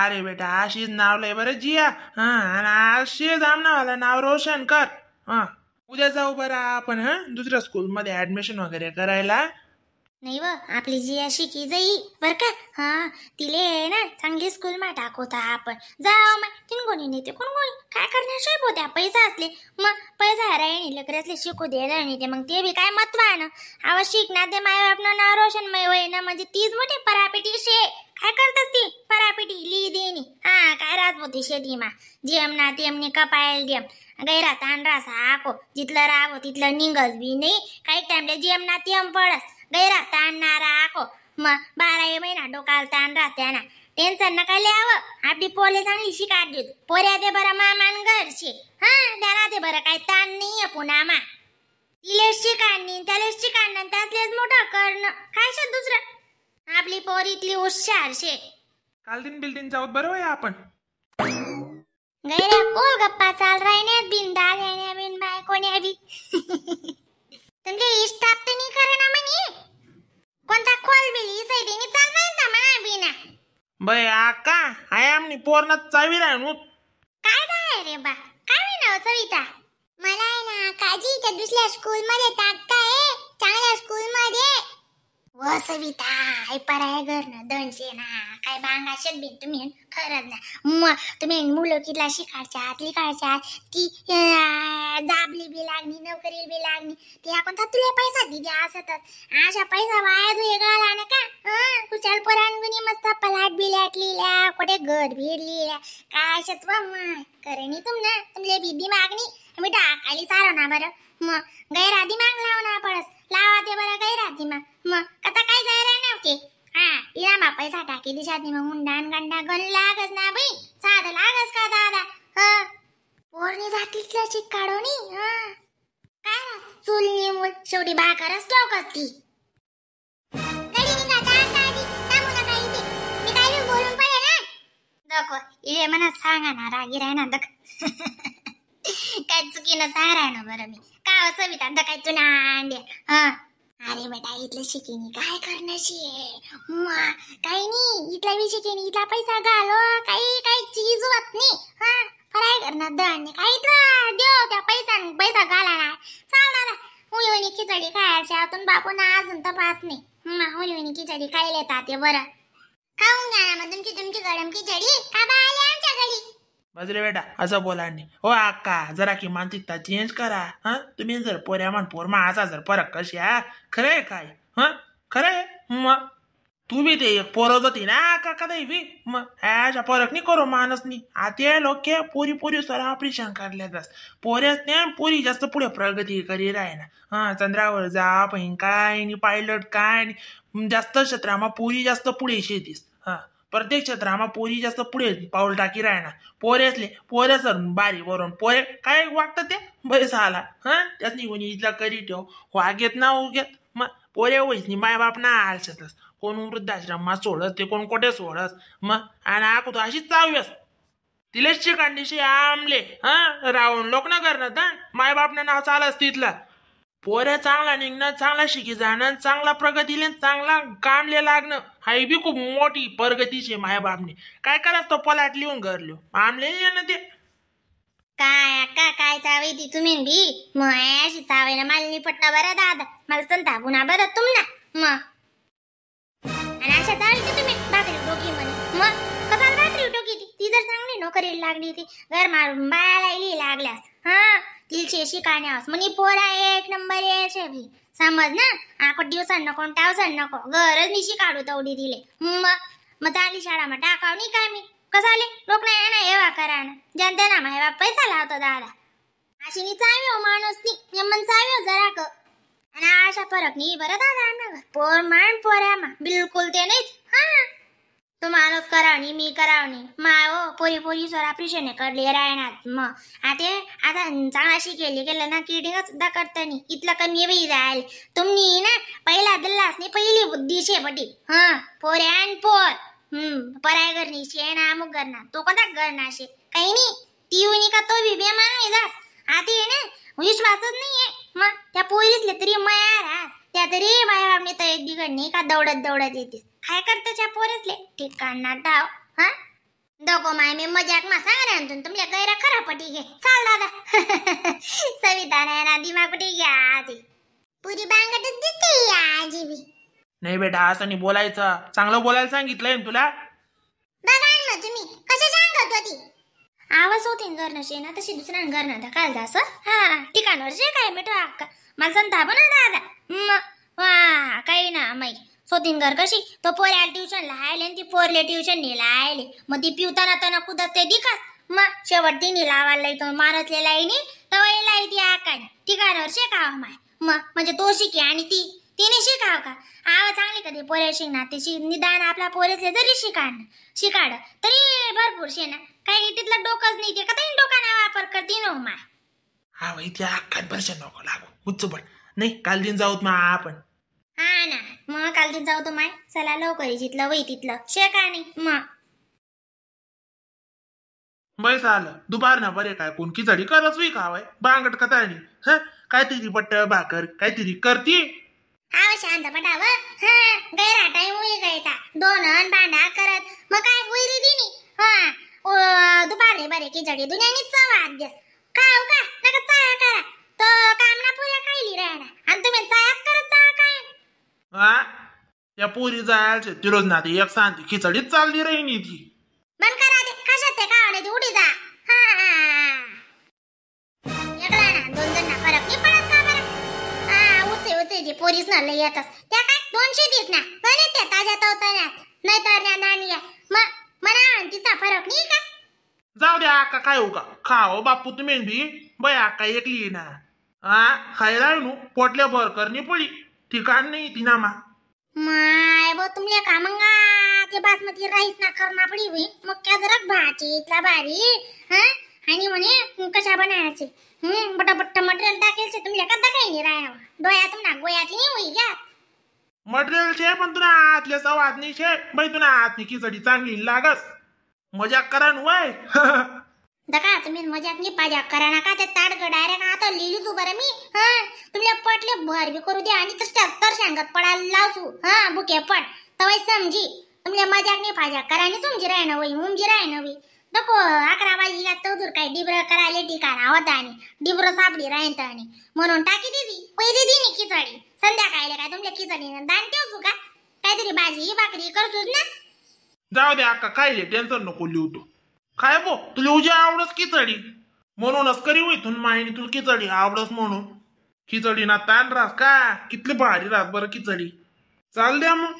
अरे बेटा अशीच नाव लय बरं जिया. हा आणि अशीच आमनावाला नाव रोशन कर. हा उद्या जाऊ बरं आपण हा दुसऱ्या स्कूलमध्ये ऍडमिशन वगैरे करायला. नाही व आपली जी शिकी जाई बर का. हा तिले ना चांगली स्कूल मा टाकवता आपण. जाऊ मग तीन कोणी नेते कोण कोणी काय करणार शे पोत्या पैसा असले मग पैसा राहिनी लेकरासले शिकू दे नाही ते मग ते बी काय महत्व ना. आवा शिकणार ते माय बापनं नाव रोशन मय होय ना म्हणजे तीच मोठी परापेटी शे. काय करतस ती परापेटी ली देनी. हा काय राजपोती शेती मा जेम ना तेमनी कपायल देम गैरा ताण रास आको जिथलं राहो तिथलं निघस बी नाही. काही टाइमले जेम ना तेम पडस गैरा ताणणारा आको मग 12 महिना डोकाला ताण राहते ना. टेन्शन नका लिहावं आपली पोले चांगली शिकाट देत पोऱ्या ते बरं मामान घरचे. हा त्याला ते बरं काही ताण नाही पुन्हा मा तिले शिकाडणी त्याला शिकाडणं त्यातलेच मोठं करणं काय शे दुसरं. आपली पोर इथली हुशार शे. काल दिन बिल्डिंग जाऊत बरं होय आपण. गैरा कोल गप्पा चाल राहिने बिन दाद्याने बिन बायकोने बी. तुमचे इष्टाप तर नाही करे ना म्हणे कोणता खोल बिल इसाई चाल ना म्हणा बिना. बय आका I आमनी पोरना चावी राहणू. काय झालं रे बा काय नाव सविता? मला आहे ना काजी त्या दुसऱ्या स्कूल मध्ये टाकताय चांगल्या स्कूल मध्ये. व सविता आई पराय घर ना दोनशे ना काय बांगाशेत बिन तुम्ही खरंच ना. मग तुम्ही मुलं कितला शिकायच्या आतली काढच्या ती जाबली बी लागणी नोकरी बी लागणी ते आपण तर तुला पैसा दिली असतच अशा पैसा वाया दुये गाला ना का. कुचाल परांगुनी मस्त पलाट बिलाट लिहिल्या कुठे घर भीड लिहिल्या काय शत्व मग करे नी तुम ना तुमले बीबी मागणी मी टाकाली सारो ना बरं. मग गैरादी माग लाव ना पळस लावा ते बरं गैरादी माग मग आता काय गैर नव्हते. हा इनामा पैसा टाकी दिशात मग हुंडान गंडा गण लागस ना बाई साधं लागस का दादा. हा पोरणी जातीतल्या चिक काढोनी. हा काय ना चुलनी मूल शेवटी भाकरच ठोकस ती. दको इले म्हणा सांगा ना रागी राय ना दक. काय चुकीनं सांग राय ना बरं मी काय सविता the काय तुना अंडे. हा अरे बेटा इथलं शिकेनी काय करण्याशी काही नाही इथला बी शिकेनी इथला पैसा घालो काही काही चीज होत नाही. हा फराय करणार दण काही इथला देव त्या पैसा पैसा घाला ना चाल दादा हुनी हुनी खिचडी खायची आतून बापू ना अजून तपास नाही. हुनी हुनी खिचडी खायला येतात ते बरं खाऊन घ्या ना मग तुमची तुमची गरम खिचडी का बा आली आमच्या घरी. बाजरे बेटा असं बोला नाही हो आक्का जरा की मानसिकता चेंज करा. हा तुम्ही जर पोऱ्या मान पोर मा असा जर फरक कशी हा खरंय काय. हा खरंय मग तू बी ते एक पोरत होती ना काका दे बी मग अशा फरक नाही करू माणूस नाही. आता लोक पोरी पोरी सर ऑपरेशन करल्यातच पोऱ्याच नाही पोरी जास्त पुढे प्रगती करी राय ना. हा चंद्रावर जा पण काय नाही पायलट काय नाही जास्त क्षेत्रामा पोरी जास्त पुढे शेतीस. हा प्रत्येक क्षेत्रामा पोरी जास्त पुढे पाऊल टाकी राहणार पोऱ्यासले पोऱ्या सर बारी वरून पोरे काय वागतं ते पैसा आला. हा त्याच कोणी इथला करी ठेव वागेत ना उगेत मग पोरे होईस नाही माय बाप ना आलशातच कोण वृद्धाश्रमा सोडस ते कोण कोठे सोडस मग आणि आको तो अशीच चाव्यस तिलेच शिकांडीशी आमले. हा राहून लोक ना करणार हा माय बापनं नाव चालस तिथला पोऱ्या चांगला निघणं चांगला शिकी जाणं चांगला प्रगतीले चांगला कामले लागणं हाई बी खूप मोठी प्रगतीची माय बापने. काय करायचं तो पलाट लिहून घर लिहून आमले ना ते काय अक्का काय चावे ती तुम्ही बी मग अशी चावे ना मला निपटना बरं दादा मला संतापू ना बरं तुम ना मग आणि अशा चावी ती तुम्ही भाकरी टोकी म्हणे मग कसाला भाकरी टोकी ती ती जर चांगली नोकरीला लागली ती घर मारून बायाला इली लागल्यास. हा तिलशे शिकाण्यास म्हणे पोरा एक नंबर यायचे बी समज ना आको दिवसान नको टावसन नको गरज निशी काढू तेवढी दिले मग मग चालली शाळा मग टाकाव नाही काय मी कसाले लोक नाही ना एवा करा ना जनते ना माय बाप पैसा लावतो दादा अशी नी चावी हो माणूस नी यमन चावी हो जरा क आणि अशा फरक नाही बरं दादा आमना पोर मान पोऱ्या मा बिलकुल ते नाहीच. हा तो माणूस करावणी मी करावणी माय हो पोरी पोरी सर ऑपरेशन करले राहणार मग आता आता चांगला शिकेली गेलं ना किडिंग सुद्धा करता नाही इथलं कमी बाई जायला तुम्ही ना पहिला दिलास नाही पहिली बुद्धी शेपटी. हा पोऱ्या आणि पोर पराय घरनी शे ना अमुक घरना तो कोणता घरना शे काही नाही ती येऊन का तो बी बेमान जास आता ये ना विश्वासच नाहीये मग त्या पोरीसले तरी माया रास त्या तरी माया बापने तर एक बिघडणी का दौडत दौडत येते काय करते त्या पोरीसले ठिकाण ना डाव. हा दको my, मी मजाक मा सांग ना, तुमच्या गैरा खरा पटी घे. चाल दादा, सविता नाही ना दिमाग पटी घ्या आधी. पुरी बांगटच दिसते आजी बी. नाही बेटा, असं नाही बोलायचं, चांगलं बोलायला सांगितलंय ना तुला. बघा ना मग तुम्ही कशा सांगत होती. आवाज होती घर नशे ना तशी दुसऱ्या घर ना काल जास. हा ठिकाणवर शे काय मिठो अक्का, मला संताप ना दादा. वा काही ना माई सोतीन घर कशी तो पोऱ्याला ट्युशनला आले आणि ती पोरले ट्युशन नेला आले, मग ती पिवताना त्यांना कुदत ते दिखास. मग शेवट तिने लावायला तो मारसलेला नाही तवा लाई ती आकाड ठिकाणावर शिकावं माय. मग म्हणजे तो शिके आणि ती तिने शिकाव का? आवा चांगली कधी पोऱ्या शिकणार ते शिक, निदान आपला पोरेसले जरी शिकाड शिकाड तरी भरपूर शे ना. काही तिथलं डोकंच नाही ते का तरी डोकाना वापर करते नो my. हा बाई, त्या अक्कात बरशा नको लागू उच्च पण नाही. काल दिन जाऊत मा आपण. हा ना, मग काल दिन जाऊ तो माय. चला लवकर जिथलं वय तिथलं शे का नाही मग. बैस आलं दुपार ना बरे काय कोण खिचडी करच होई खावाय बांगट कथा नाही. हा काहीतरी बट्ट भाकर काहीतरी करती. आव शांत पटाव. हा गैरा टाइम होई गयता दोन अन भांडा करत मग काय होई दिनी. हा दुपारी बरे खिचडी दुनियानी चव आद्य खाऊ का नका चाया करा तो काम ना पुऱ्या खायली राहणार आणि तुम्ही चायाच करत जा काय. हा त्या पोरी जायचे तिरोज ना ती एक सांती खिचडीच चालली राहिनी ती. बंद करा ते कशात ते खावणे ते उडी जा. हा एकला ना दोन जण ना फरक नाही पडत का बरं. हा उचे उचे जे पोरीस ना लई येतस त्या काय 200 दिस ना बरे त्या ताज्या तवतण्यात नाही तर ना नाणी मग मना तिचा फरक नाही का. जाऊ द्या आका काय हो का खाओ बापू तुम्ही बी बय आका एकली ना. हा खायला नू पोटल्या भर करणी पडी ठिकाण नाही ती ना मा. माय बो तुमले का मंगा ते बासमती राईस ना करना पडी होई मग क्या जरा भाजी इतला भारी. हा आणि म्हणे कशा बनायचे बटाबट मटेरियल टाकेलचे तुमले कदा काही नाही राहणार डोळ्यात ना गोयात नाही होई घ्या मटेरियल छे पण तुला आतल्या सवाद नाही छे बाई तुला आतनी खिचडी चांगली लागस मजाक करा न वय. दका तुम्ही मजाक नाही पाजाक करा नका ते ताडग डायरेक्ट आता लिहिली तू बरं मी. हा तुमल्या पटले भर बी करू द्या आणि तर सांगत पडायला लावसू. हा बुके पट तवाय समजी तुमल्या मजाक नाही पाजाक करा आणि समजी राय ना वई उमजी राय ना वई. नको 11 वाजी तूर काय डिबर करायला ठिकाण होता आणि डिबर सापडी राहीन आणि म्हणून टाकी दिली पहिली दिनी खिचडी संध्याकाळी काय तुमच्या खिचडी दान ठेवसू का काहीतरी भाजी भाकरी करतोच ना. जाऊ दे अक्का काय टेन्शन नको लिहतो काय बो तुला उद्या आवडस खिचडी म्हणूनच करी होई तुन माईने तुला खिचडी आवडस म्हणून. खिचडी ना ताण रास का कितली भारी रास बरं खिचडी. चाल द्या मग.